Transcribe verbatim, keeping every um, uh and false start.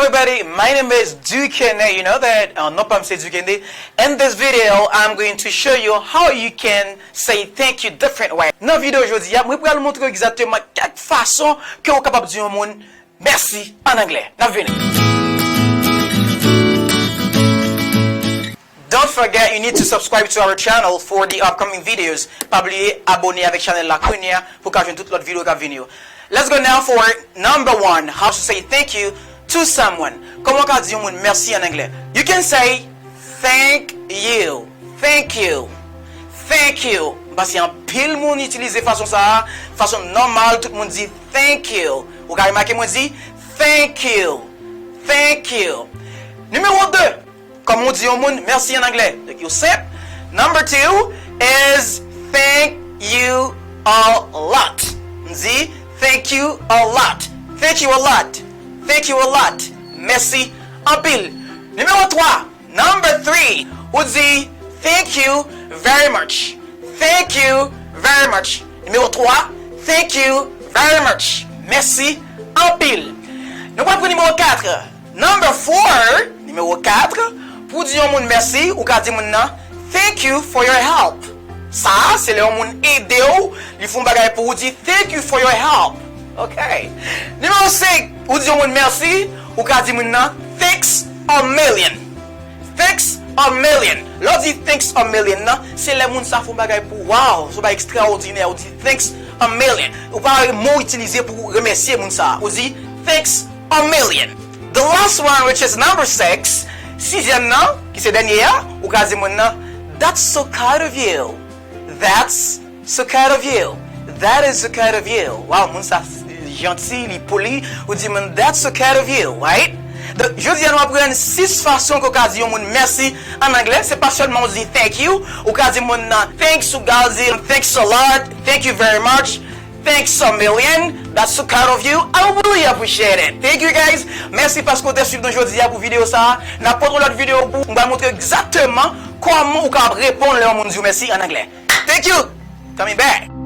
Everybody, my name is Duke Kenneth. You know that. Uh, non pa m se Duke Kenneth. In this video, I'm going to show you how you can say thank you different way. Nan videyo jodi a, mwen pral montre w egzakteman kèk fason ke w kapab di yon moun mèsi an anglè. N ap vini. Don't forget you need to subscribe to our channel for the upcoming videos. Pa bliye abone avèk chanèl la kounye a pou w ka jwenn tout lòt videyo k ap vini yo. Let's go now for number one. How to say thank you to someone. Kòman w ka di yon moun mèsi an anglè? You can say thank you. Thank you. Thank you. M panse anpil moun itilize fason sa a, fason nòmal, tout moun di thank you. Ou ka remake mwen di thank you. Thank you. Nimewo de. Kòman w di yon moun mèsi an anglè? Donk, yo senp. Number two is thank you a lot. M di thank you a lot. Thank you a lot. Thank you a lot. Mèsi anpil. Nimewo twa. Number three. Ou di thank you very much. Thank you very much. Nimewo twa. Thank you very much. Mèsi anpil. Nou pral pou nimewo kat. Number four, nimewo kat, pou w di yon moun mèsi, ou ka di moun nan thank you for your help. Sa a, se lè yon moun ede w, li fè yon bagay pou ou, di thank you for your help. Ok. Nimewo senk, ou di yon moun mèsi, ou ka di moun nan thanks a million. Thanks a million. Lè w di thanks a million nan, se lè moun sa fè yon bagay pou ou. Wow, se yon bagay ekstraòdinè, ou di thanks a million. Ou pa mo w itilize pou w remèsye moun sa a. Ou di thanks a million. The last one, which is number six, sizyèm nan, ki se dènye a, ou ka di moun nan, that's so kind of you. That's so kind of you. That is so kind of you. Wow, moun sa janti, li poli, ou di moun, that's so kind of you, right? Donk, jodi a nou aprann sis fason ke w ka di yon moun mèsi an anglè. Se pa sèlman ou di thank you, ou ka di moun nan thanks, ou ka di thanks a lot, thank you very much. Thanks a million. That's so kind of you. I really appreciate it. Thank you guys. Mèsi paske w te swiv nou jodi a pou videyo sa a. N ap pote yon lòt videyo pou ou. M va montre egzakteman kòman ou ka reponn lè yon moun di w mèsi an anglè. Thank you. Coming back.